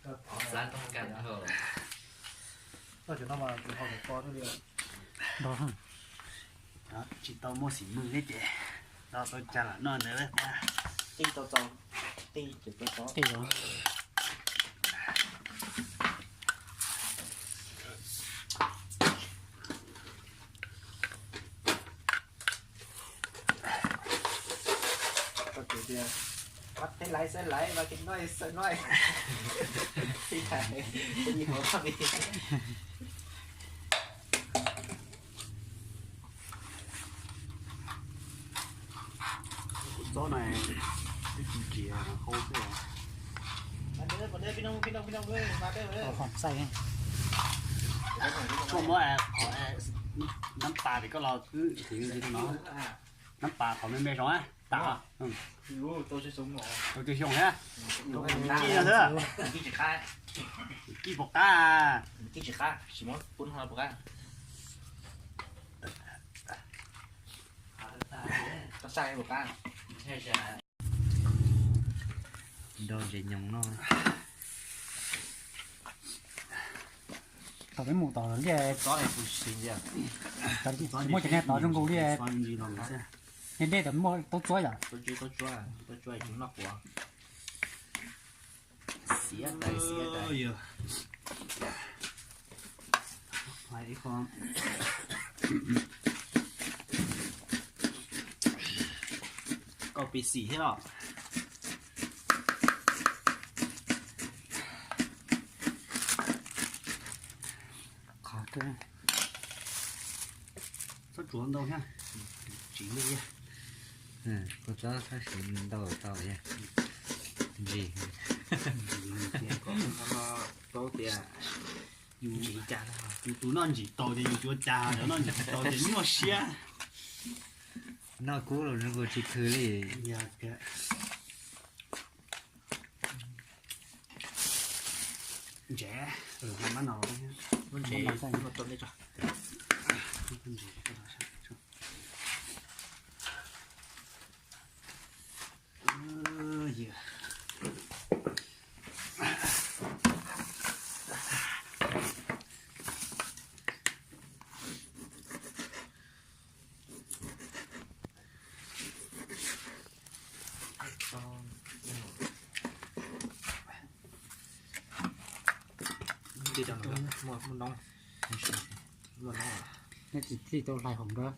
Xav tau kas hau. Tsis tau muaj xim mws thiab ces no tau cas lam noj ntawd. Tij tau txaus, tij ces tau txaus. Koj tias, koj teb laiv xwb laiv, mas koj noj xwb noj. Txob no twb tsis ntsia hau xwb. Txhob muab qhov nab pas tim koj los twb no. Nab pas qhov me me zoo tas. Tau tsawg xyoo thiab. Kij puas qab? Nrau ntses nyoos no. Thaum peb mus tom liaj, muaj cov niag tod zoo nkaus li niag dej tod muaj taub tsuab yom. Koj pis xim thiab los? Qhov txhob tsuav ntau thiab. Tsis muaj. Koj txhob txhob siv ntau tau thiab. Ntsis. Paub tias yus, yus tus noj ntsis tau ces yus tsuav cas, cov noj ntsis tsis tau ces nyuaj siab. Noj kub los nws kuj tsis khw li. Ntses, muab ntses, muab tau nej tso. Nej tsis txij tau hlais hauv nrab.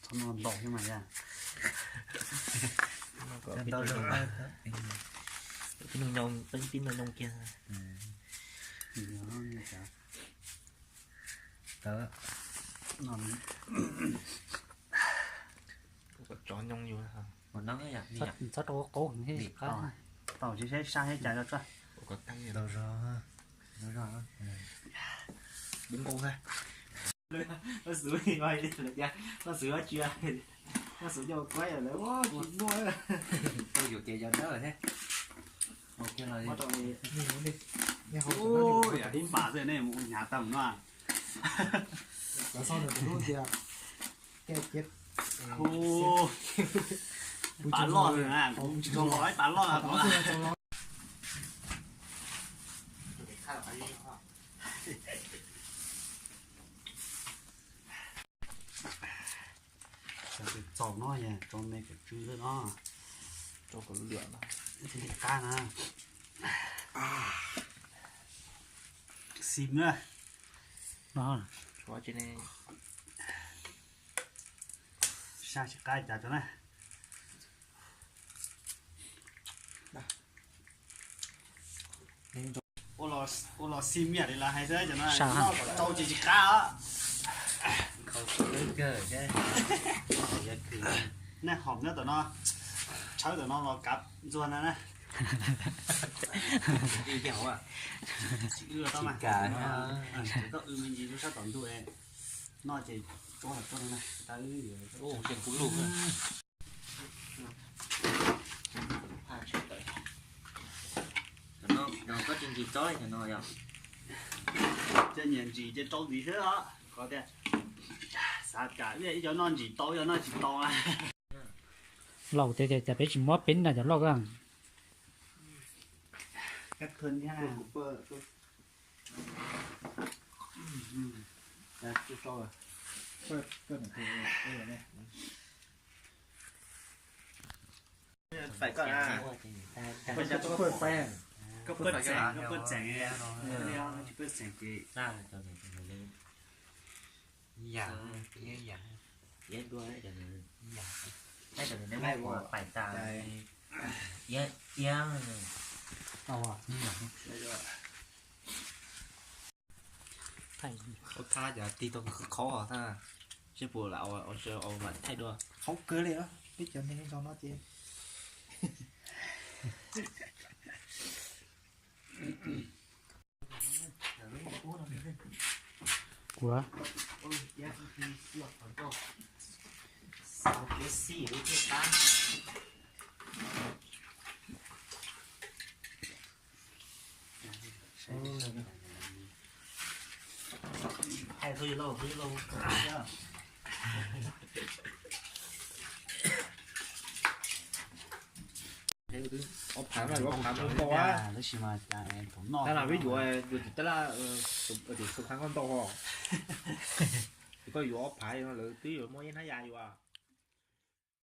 Txhob noj ntau thiab mas yog. Tib nug nyoos kiag. Txhob rau qaub, tau seb sab thiab cas rau tso. Koj xwv, koj xwv cua quab lawm, tsis muaj. Tau yuam kev cov dawb thiab. Ua kiag los li. Ua yam tib npas xwb nej mus ua hnyav tau no. Pas loj na, tsis zoo los ib pas loj. Txaus no, rau me kom tsw xwb no. Rau kom lwam no. Qab na. Xim na. Sab tsis qab cas rau na. Ua los xim yam li lawv hais xwb, cov no noj kom tsau ces tsis qab os. Nej hom nyob tom no, tshawb tom no los kav ntxuag na na. Tsis w tau mas, koj w me ntsis rau sab tom ntug es noj ces tsuab los tsuab na. Cov no koj tsis ntsis tsob li cov no yog. Cov nyiam ntsis ces rau ntxiv xwb os. Qhov tias xav kam ib cov noj ntsis tau, ib cov noj tsis tau na. Laus tias tias peb tsis muab peb na cov loj ko. Phải con à? Koj puas tseem, koj puas tseem, koj puas tseem ces ib yam, ib yam, ib yam, ib yam, ib yam, ib yam, ib yam. Ua thab cov tig tau khov khov thab, seb puas lam ua mam thaij dua. Khov kawg li, peb cov neeg zoo no ces. Kuv Ob phav no yuav ob phav ntau ntau, tab sis mas peb yuav, yuav tus tab laj, tus xu khab koj ntau os. Ces koj yuav ob phav no lawv twb yuav muab ib hnab ya yuav.